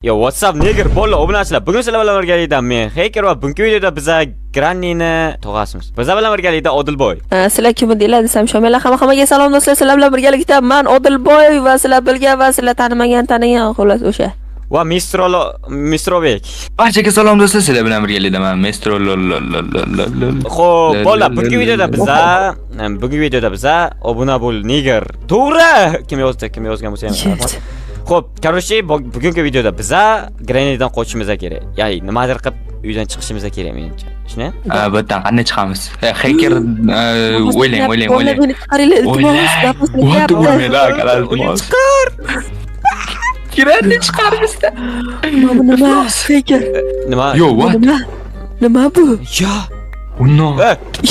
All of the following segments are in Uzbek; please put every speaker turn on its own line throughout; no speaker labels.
Yo, what's up nigger bolla obunachilar. Bugun sizlar bilan birgalikda men Hacker va bugungi videoda biza Grannyni tog'asimiz. Biza bilan birgalikda Odilboy.
Sizlar kim deylar desam shomila hammaga salom do'stlar. Sizlar bilan birgalikda man Odilboy va sizlar bilgan va sizlar tanimagan tanigan xullas o'sha.
Va Mistrobek.
Barchaga salom do'stlar, sizlar bilan birgalikda man Mistro.
Xo'p, bolla, bugungi videoda biza obuna bo'l nigger. To'g'ri! Kim yozdi, kim yozgan bo'lsa ham. Xo'p, короче, bugungi videoda biza Grannydan qochishimiz kerak. Ya'ni nimadir qilib uydan chiqishimiz kerak menimcha. Shuni?
Bu yerdan qanday chiqamiz? Hacker o'ylang. O'ylang.
Chiqar.
Granny chiqar bizda.
Nima? Hacker.
Nima?
Yo, what?
Nima bu?
Ya.
Uno.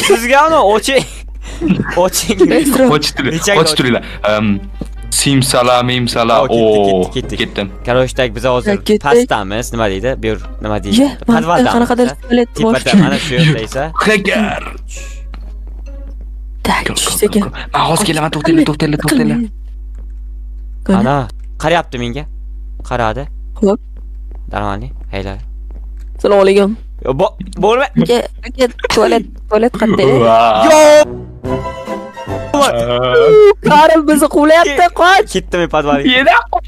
Sizga uni oching. Oching.
Qochib turinglar. Simsala, mimsala. O, ketdim.
Короче, tak biz hozir pastamiz. Nima deydi? Bu yer nima deydi? Podvalda.
Qanaqadir tualet bor.
Tepada mana shu yerda esa.
Hacker.
Tak, sekin.
Men hozir kelaman, to'xtanglar.
Ana, qarayapti menga. Qaradi.
Xo'p.
Darmani, haylar.
Assalomu alaykum.
Yo, bo'lma.
Aka, tualet qayerda?
Yo!
Karl bizni quvlayapti, qoch.
Ketdim men podvalga.
Yana qoch.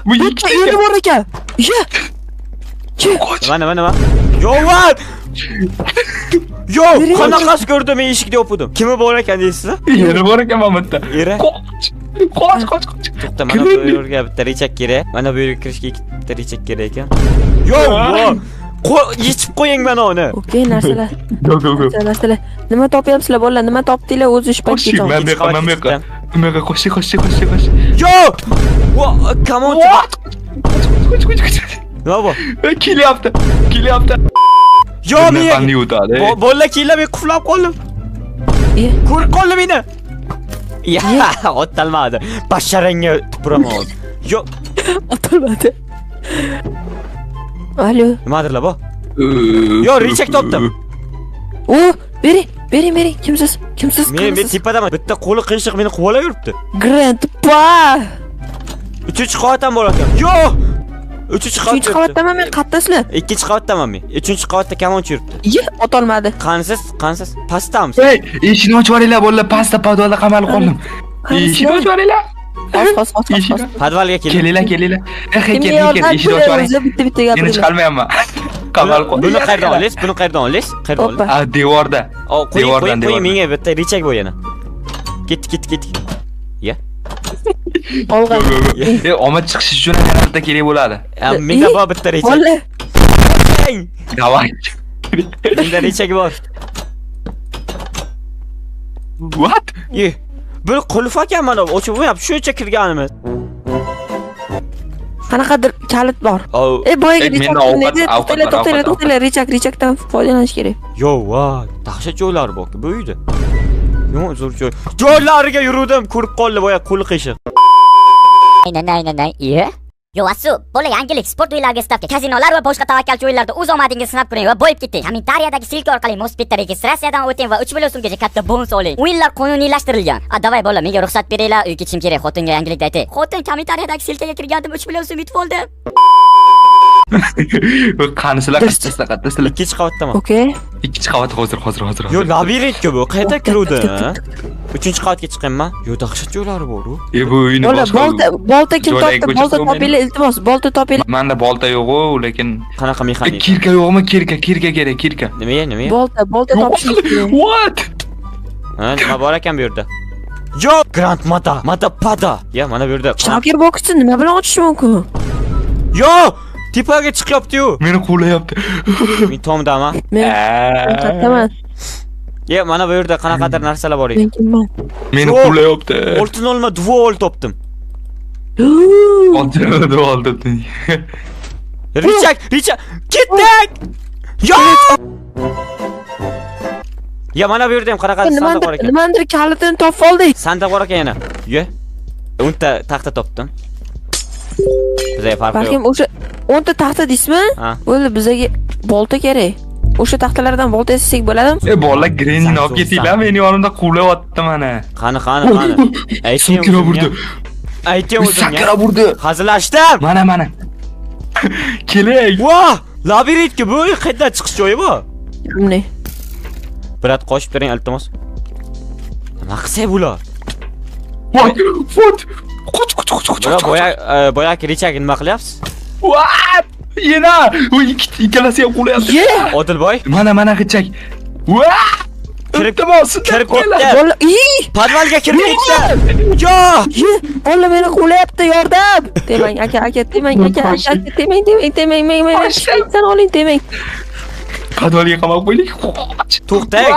Bu ikkita eri bor ekan. Ya.
Nima? Yo, what? Yo, qanaqasi ko'rdim, men eshikda yopdim. Kimi bor ekan deysizlar?
Eri bor ekan mana bu yerda.
Eri.
Qoch.
To'xta, mana bu yerga bitta richak kerak. Mana bu yerga kirishga bitta richak kerak ekan. Yo, yechib qo'ying mana uni.
Okey, narsalar.
Go.
Narsalar. Nima topyapsizlar bolalar? Nima topdinglar o'zi ish paytgacha?
Men bu yoqqa. Qo'shi.
Yo! Come on.
Qoch.
Nima bu?
Kelyapti.
Yo, men bolalar kelib men qulflab qoldim. Ko'rib qoldi meni. Ya, otolmadi. Basharangga tupuraman hozir. Yo,
otolmadi. Alo.
Nimadirlar bu? Yo, richak topdim.
O, bering. Kimsiz?
Men tepadaman. Bitta qo'li qiyshiq meni quvalab yuribdi.
Grandpa.
3-qavatdan bor ekan. Yo! 3-qavatda.
3-qavatdaman men, qayerdasizlar?
2-qavatdaman men. 3-qavatda kamonchi yuribdi.
Ye, otolmadi.
Qansiz? Pastamiz.
Ey, eshikni ochib yuboringlar, bolalar, pastda podvalda qamalib qoldim. Eshikni ochib yuboringlar.
Hos.
Podvalga
kelinglar. Kelinglar. Hacker, eshikni ochib yuboring.
Bitta gapiring.
Meni chiqarmayapman. Qamalib qoldim.
Buni qayerdan olasiz? Qayerdan olasiz?
Ha, devorda.
Qo'ying, menga bitta richak bo'y yana. Ketdik. Ya.
Olg'an.
Omad chiqishi uchun yana bitta kerak bo'ladi.
Menda bor bitta richak.
Davay.
Menda richak bor.
What?
Ye. Bir qulf ekan mana, ochib bo'lmayapti. Shuncha kirganimiz.
Qanaqadir kalit bor. Boyaga richak to'xtanglar, richakdan foydalanish kerak.
Yo, va, dahshat joylar bor bu uyda. Yo, zo'r joy. Joylariga yuruvdim, ko'rib qoldi boya qo'li qiyshiq.
Nay. Yo, asu, bola yangilik sport o'yinlariga stavka, kazinolar va boshqa tavakkalchi o'yinlarda o'z omadingizni sinab ko'ring va boyib keting. Kommentariyadagi silka orqali Mostbetda registratsiyadan o'ting va 3 million so'mgacha katta bonus oling. O'yinlar qonuniylashtirilgan. A, davay bola, menga ruxsat beringlar, uyga ketishim kerak. Xotinga yangilikni aytay. Xotin kommentariyadagi silkaga kirgandim, 3 million so'm yutib oldim.
Qanisizlar, qattasizlar.
2-qavatdaman.
Okey.
2-qavat hozir.
Yo, labirintku bu. Qayerda kiruvdi? 3-qavatga chiqayman. Yo, dahshat joylari bor-u.
Bu uyni boshqa.
Bolta kim topdi? Bolta topinglar, iltimos, bolta topinglar.
Menda bolta yo'q-u, lekin
qanaqa mexanik?
Kirka yo'qmi? Kirka kerak, kirka.
Nimaga?
Bolta topishimiz kerak.
What?
Ha, nima bor ekan bu yerda? Yo, Grand Mata, Mata Pada. Ya, mana bu yerda.
Shakir boksni nima bilan ochish mumkin?
Yo! Tepaga chiqyapti-yu.
Meni quvlayapti.
Men tomdaman.
Men kattaman.
Ya, mana bu yerda qanaqadir narsalar bor ekan.
Meni quvlayapti.
Oltin olma duvol topdim.
Oltin olma duvol topdim.
Richak, ketdik. Yo! Ya, mana bu yerda ham qanaqadir sandiq bor ekan.
Nimadir kalitini topib oldik.
Sandiq bor ekan yana. Ye. 10 ta taxta topdim. Bizga farqi yo'q.
Balkim o'sha 10 ta taxta deysizmi? Bo'ldi, bizga bolta kerak. O'sha taxtalardan bolta yasasak bo'ladimi?
Bolalar, Grannyni olib ketinglar, meni yonimda quvlayapti mana.
Qani. Ayting.
Sumkira burdi.
Ayting o'zimga.
Sakrab urdi.
Hazillashdim.
Mana mana. Keling.
Voh, labirintga bu qayerdan chiqish joyi bu?
Ne?
Brat qochib turing iltimos. Nima qilsa bular?
Voy, voy. Qoch, qoch, qoch, qoch.
Boya boyagi richak nima qilyapsiz?
What? Yana, u ikkalasi ham qo'lyapti.
Odilboy.
Mana mana richak. Voy! Kirib
kirib ketdi. Podvalga kirib ketdi. Yo!
Bola meni qo'lyapti, yordam. Demang aka, aka, demang aka, aka, demang, demang, demang, demang. Sen oling, demang.
Podvalga qamab qo'ydik.
To'xtang.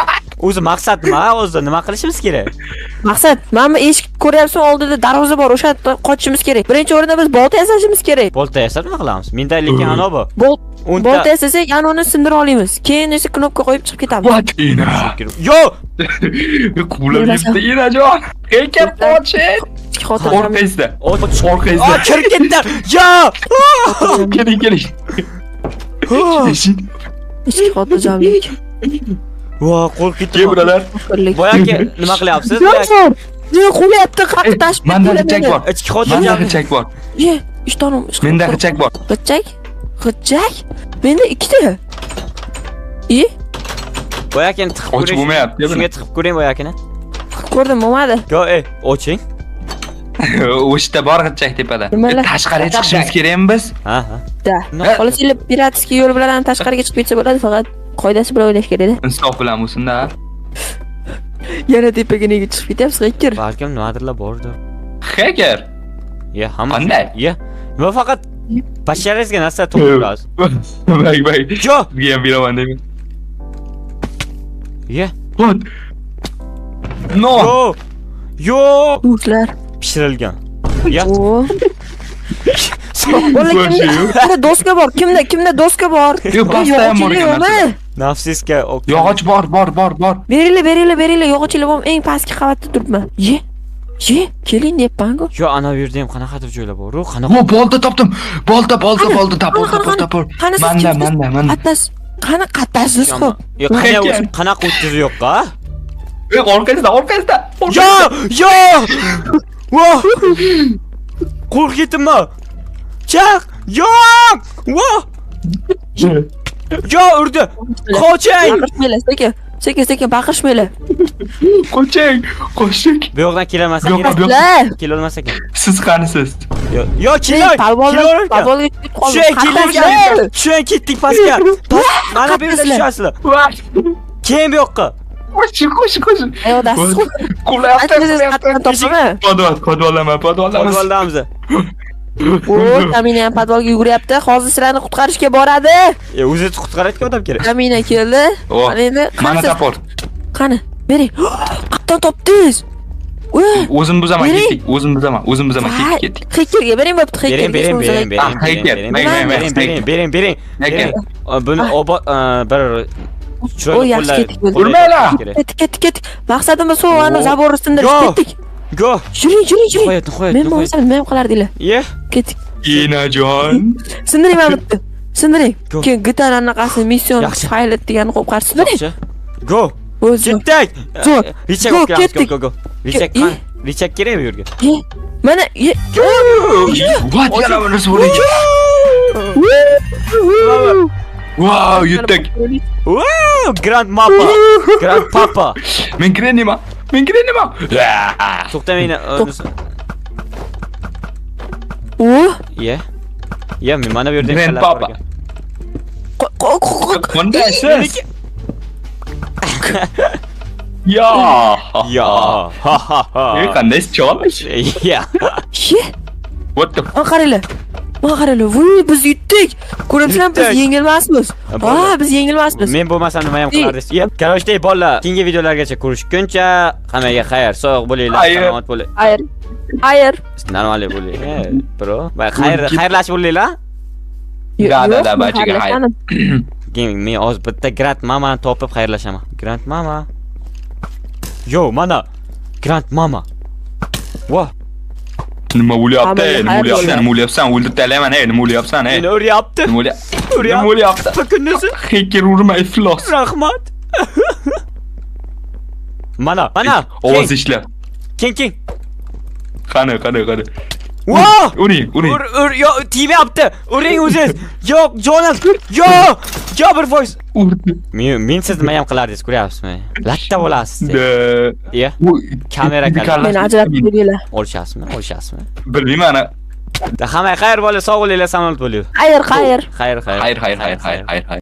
O'zi maqsad nima? O'zi nima qilishimiz kerak?
Maqsad, mana bu eshik ko'ryapsizmi, oldida darvoza bor, o'sha yerdan qochishimiz kerak. Birinchi o'rinda biz bolta yasashimiz kerak.
Bolta yasab nima qilamiz? Menda lekin ana bu.
Bolta yasasak, ana uni sindira olamiz. Keyin esa knopka qo'yib chiqib ketamiz.
Yo!
Quvlab yetdi Enajon. Hacker qoching. Orqangizda. Orqangizda.
Kirib ketdi. Yo!
Keling, keling.
Ichki xotirjamlik.
Voh, qo'rqib ketdim.
Keling, birodar.
Boyagi nima qilyapsiz?
Ne qo'lyapti, qattiq tashib.
Menda g'ichak bor.
Ichki xotirjamlik.
Menda g'ichak bor.
Ye, ishtonim.
Menda g'ichak bor.
G'ichak? G'ichak? Menda ikkita. E?
Boyagini tiqib ko'ring.
Och bo'lmayapti.
Shunga tiqib ko'ring boyagini.
Tiqib ko'rdim, bo'lmadi.
Yo, oching.
O'shda bor g'ichak tepada. Tashqariga chiqishimiz kerakmi biz?
Ha, ha.
Da. Xolos, piratskiy yo'l bilan ham tashqariga chiqib ketsa bo'ladi, faqat qoidasi bilan o'ynash kerak-da.
Insof bilan bo'lsin-da.
Yana tepaga nega chiqib ketyapsiz, hacker?
Balkim nimadirlar bordir.
Hacker.
Ya, hamma.
Qanday?
Ya, nima faqat basharingizga narsa to'g'ri.
Bak, bak.
Yo,
sizga ham beraman deyman.
Ya.
What? No.
Yo. Yo.
Do'stlar.
Pishirilgan. Ya.
Bola kimda doska bor? Kimda? Kimda doska bor?
Yo'q, pastda ham bor ekan.
Nafsizga
yog'och bor, bor, bor, bor.
Beringlar, beringlar, beringlar. Yog'ochlar bor. Eng pastki qavatda turibman. Ye. Ye, keling deyapman-ku.
Yo, ana bu yerda ham qanaqadir joylar bor-ku. Qanaqa?
O, bolta topdim. Bolta, bolta, bolta, topol, topol, topol. Manda, manda, manda.
Qattas. Qani qattasiz xo'p.
Yo'q, qanaqa o'tkizi yo'q-a?
Yo'q, orqangizda, orqangizda.
Yo, yo! Voh! Qo'rqib ketdimmi? Chaq! Yo'q! Voh! Yo, urdi. Qoching!
Baqirishmanglar, sekin. Sekin, sekin baqirishmanglar.
Qoching, qoching.
Bu yoqdan kelolmasa kerak. Kela olmasa kerak.
Siz qanisiz?
Yo, yo, kelay.
Palvonga ketib qoldim.
Tushang, ketdik pastga. Mana bu yerda tushasizlar. Keyin bu yoqqa.
Qoching, qoching, qoching.
Ayoqdasiz.
Qo'lyapti. Podval, podvaldama, podvaldamiz.
Podvaldamiz.
O, Tamina ham podvalga yuguryapti. Hozir sizlarni qutqarishga boradi.
O'zi qutqarayotgan odam kerak.
Tamina keldi. Mana endi
mana topor.
Qani, bering. Qayerdan topdingiz?
O'zim buzaman, ketdik. O'zim buzaman, o'zim buzaman, ketdik, ketdik.
Hackerga bering bo'pti, hackerga.
Bering, bering, bering, bering, bering, bering. Buni bir chiroyli qo'llar.
Urmanglar.
Ketdik, ketdik, ketdik. Maqsadimiz shu, ana zaborni sindirish, ketdik.
Go.
Yuring, yuring, yuring.
Nihoyat, nihoyat.
Men bo'lmasam nima ham qilardinglar?
Ye.
Ketdik.
Enajon.
Sindiring mana bitta. Sindiring. Keyin gitar anaqasi mission pilot deganni qo'yib qarshi sindiring.
Go. Ketdik. Richak
ketdik.
Go, go. Richak, richak kerak bu yerga.
Mana
What? Yana bir narsa bor ekan. Wow, yutdik.
Wow, Grand Mapa. Grand Papa.
Men kirenima. Men kirenima.
To'xta meni.
O?
Ye. Ye, men mana bu yerda
Grand Papa. Qandaysiz? Ya.
Ya. Ha ha ha.
Qanday cholish?
Ya.
What the?
Qaranglar. Mana qaranglar. Voy, biz yutdik. Ko'ryapsizlarmi, biz yengilmasmiz. Ha, biz yengilmasmiz.
Men bo'lmasam nima ham qilardingiz? Короче, bolalar, keyingi videolargacha ko'rishguncha hammaga xayr, sog' bo'linglar, salomat bo'linglar.
Xayr. Xayr.
Normal bo'linglar, bro. Xayr, xayrlashib bo'linglar.
Da, da, da, barchaga xayr.
Keyin men hozir bitta Grand Mamani topib xayrlashaman. Grand Mama. Yo, mana Grand Mama. Voh.
Nima bo'lyapti? Nima bo'lyapti? Nima bo'lyapsan? O'ldirib taylayman, ey, nima bo'lyapsan, ey?
Meni uryapti.
Nima bo'lyapti?
Kunduzi.
Hacker urma, iflos.
Rahmat. Mana, mana.
Ovoz ishlab.
King, king.
Qani, qani, qani.
Voh!
Uring, uring.
Ur, ur, yo, tegmayapti. Uring o'zingiz. Yo'q, jonim. Yo'q. Yo, 1%.
Urdi.
Men siz nima ham qilardingiz, ko'ryapsizmi? Latta bo'lasiz.
Da.
Iya.
U
Kamera kalla.
Meni ajratib qo'yinglar.
Olishasizmi? Olishasizmi?
Bilmayman ana.
Hamma xayr bo'ldi, sog' bo'linglar, salomat bo'linglar.
Xayr, xayr.
Xayr, xayr.
Xayr, xayr, xayr, xayr, xayr, xayr.